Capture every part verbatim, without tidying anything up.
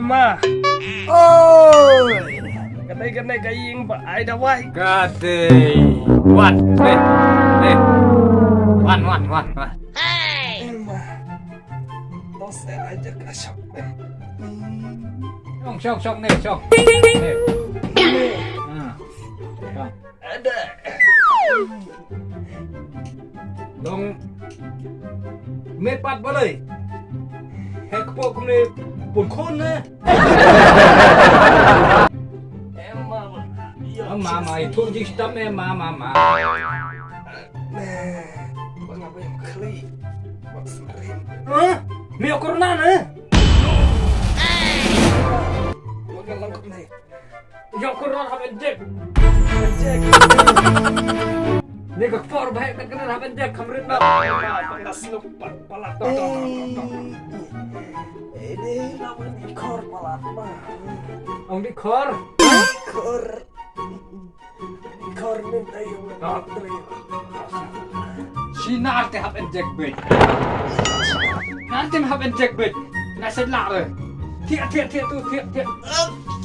Ma. Oi. Ka dei, ka dei ka ïing ba ai dawai. Ka dei. Wan, dei. Dei. Wan, wan, wan, wan. Em, ma. To se aja ka shop. Shong, shong, shong, ne, shong. Ne. Ah. Shong. Ada. Dong. Me pat balei. Hek po kumne pun khun ne. Em, ma, ma. Em, ma, ma, itu jik stam, em, ma, ma, ma. Bang apa yang klik. Bang serin. Hah? Me corona ne? Bang langkap ne. Ïa, corona hap injek. Injek. Ni ka por ba hek kan hap injek kham rit na. Ba, ba, ba, sluk, ba, ba, la, tok, tok, tok, tok, tok. Eh, dei, la, ba, ni kor, ba, la, ba. Ong di kor. Kor. Kor ni dei, ba, la, tre. Sina te hap injek bej. Nanti hap injek bej. Nasib lah re. Tiak, tiak, tiak tu, tiak, tiak.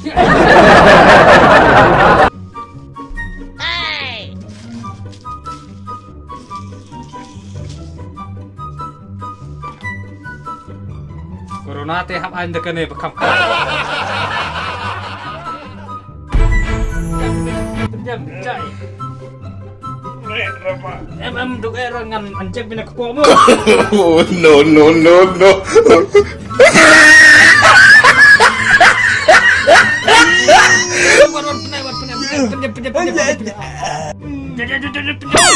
Tiak. Corona te hap ain da kane ba kham kham. Jam, jam, jam. Em, em, duk eh, ngan anjek bina kepok mo. Oh, no, no, no, no. Wan, wan, penai, wan, penai, penai, penai, penai, penai, penai. Penai, penai, penai, penai, penai, penai,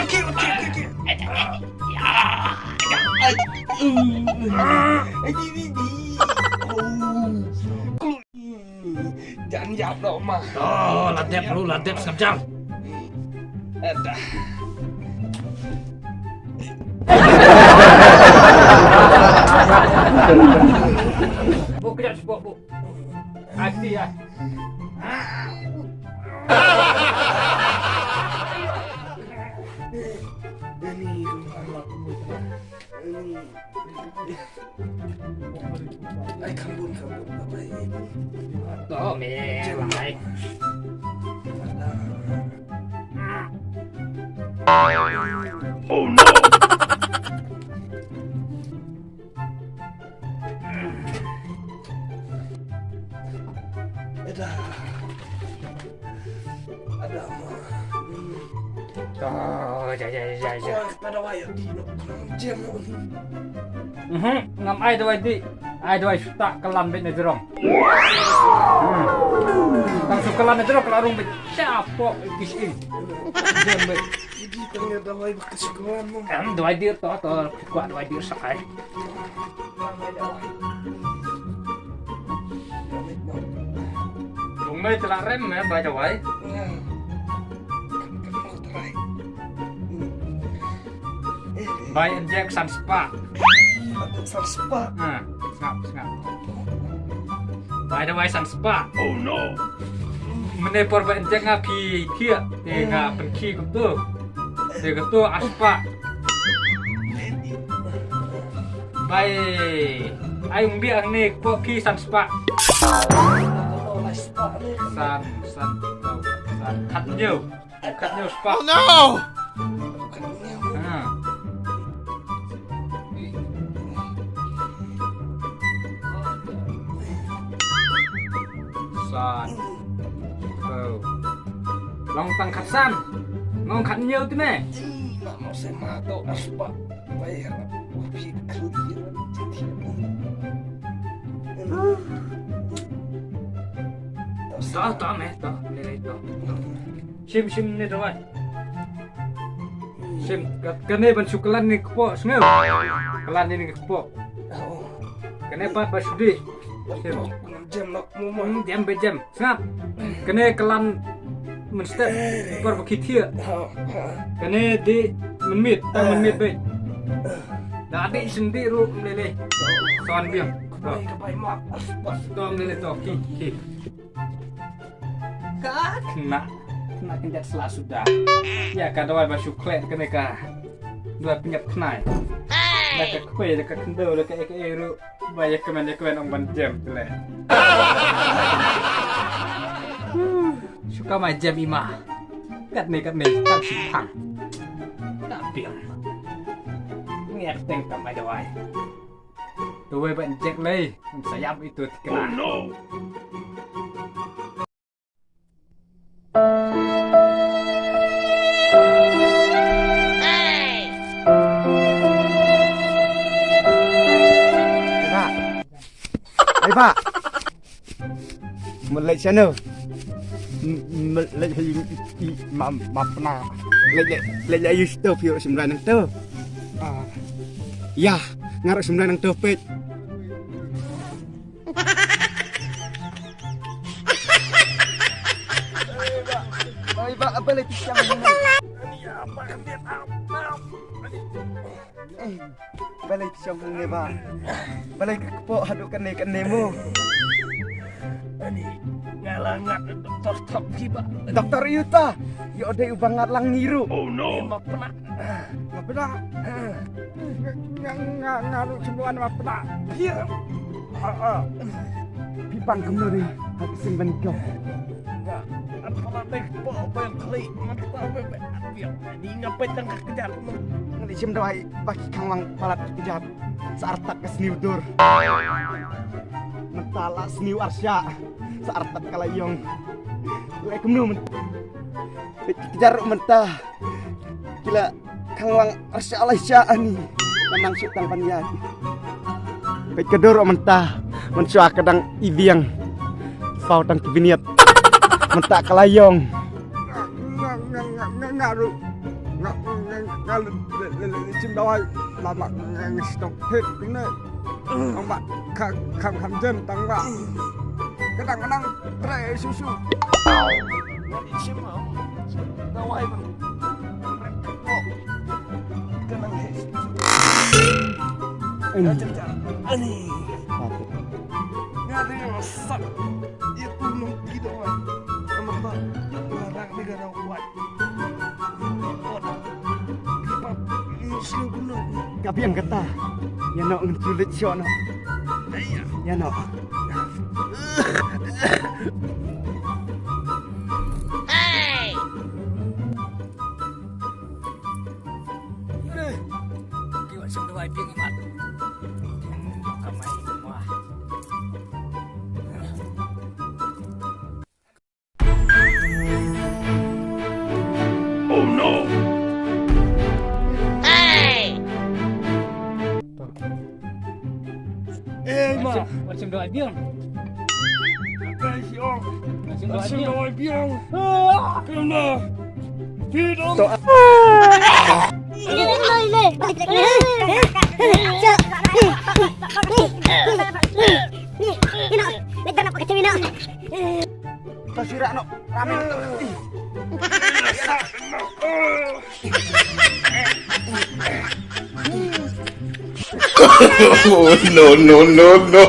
penai, penai. Jan jap lo ma. Oh, la dep lu, la dep sngap jam. Ada. Bu, kejap, bu, bu. Ati ya. Ini, ini. Ai, kham bun, kham bun. Apa ini? To me, lai. Oh no. Ada. Ada ma. Oh, ja, ja, ja, ja. Oi, pada wai di no. Jem no. Mhm, ngam ai dawai di. Ai dawai suta kalan bet na jerong. Hmm. Tang su kalan na jerong kalan rung bet. Siapa kis ing. Jem bet. Jadi tang dawai baka su kalan mo. Em dawai dir to to. Kuat dawai dir sak ai. Lung mei te la rem me bai dawai. Bai injek san spah. San spah. Ha, sngap, sngap. Bai dawai san spah. Oh no. Mene por bai injek nga phi thiah. Te nga pynkhih kumtu. Te kumtu ar spah. Bai. Ai ung biak ne kpoh ki san spah. San, san, san. Khat hynñiew. Khat hynñiew spah. Oh no! Ha. San. Hynñiew. Long tang khat san. Ngong khat hynñiew te ne. Ih, ma mo se ma to ar spah. Bai ra. Wa phi khlu di ra. To, to, me, to. Le, le, to. Shim, shim ne dawai. Shim, ka, kane ban shu klan ne kpoh, sngew. Klan ne kpoh. Kane pat ba shu dih. Shim. Jem nok mo mo. Hmm, jem be jem. Sngap. Kane klan mynstep. Por ba ki thiah. Kane dih mynmiet, tang mynmiet be. Da dih shen dih ruh mlele. Son biang. Ka bai, ka bai ma. To mlele to. Ki, ki. Ka khynnah, khynnah kynjat sla suda. Ïa ka dawai ba shu khleh kane ka dawai pynïap khynnah. Da ka khuid, da ka khyndew, da ka ei ka ei ruh. Ba ïa kmen, ïa kmen ong ban jem te leh. Shu kam ai jem i ma. Katne katne tang shi phang. Ta biang. Ngiat teng kam ai dawai. Tu wei ban jek lei. Sa ïap itu tikna. Ei, Bah. Ei, Bah. Mlei shano? M-, mlei, i, i, ma, ma pna. Lei, lei, lei, lei, yu sto, phi ro shim rai nang to. Ah. Ya, nga ro shim rai nang to, peit. Oi, ba, ba lei pishang ni. Eh, ba lei pishang ni ba. Ba lei ka kpoh haduh kane kane mo. Ani, nga la ngat doktor thok ki ba. Doktor yu ta. Ïoh dei u ba ngat lang ngi ruh. Oh no. Ma pna. Ma pna. Nga, nga, nga ruh chim wan ma pna. Phi. Ah, ah. Phi pang kumno dei. Ha ka seng ban kop. Nga. An pna dei kpoh ban khlieh. Ma pna ban ban. Phi. Ni nga peit tang ka kjat. Nga dei chim dawai ba ki khang wang palat ka kjat. Sa artat ka sniew dur. Mynta la sniew arshah. Sa artat ka la ïong. Leh kumno mynta. Peit ki kjat ruh mynta. Ki la khang wang arshah la shah ani. Ka nang shu tang ban ïaid. Peit ka dur ruh mynta. Mynshuwa ka dang i biang. Paw tang ki bniat. Mynta ka la ïong. Nga, nga, nga, nga, nga ruh. Nga, nga, nga, le, le, le, le, chim dawai. La, la, nga, nga, stop. Hit, ping ne. Ang ba, ka, kham, kham jem, tang ba. Ka dang, ka dang, tre, su, su. Nga di chim, ang. Dawai, bang. Ka dang, hit, su, su. Ani. Nga di masak. Itu nung kita wan. Sama ba. Larang ni ka dang kuat. Ka biang kata. Ïa noh ngan julit shuh noh. Ïa noh. Oh no! Hey! Eh, ma. Macam doa biang. Eh, siang. Macam doa biang. Ah! Kena. Tidak. Tersirak no, ramen tu. Oh, no, no, no, no.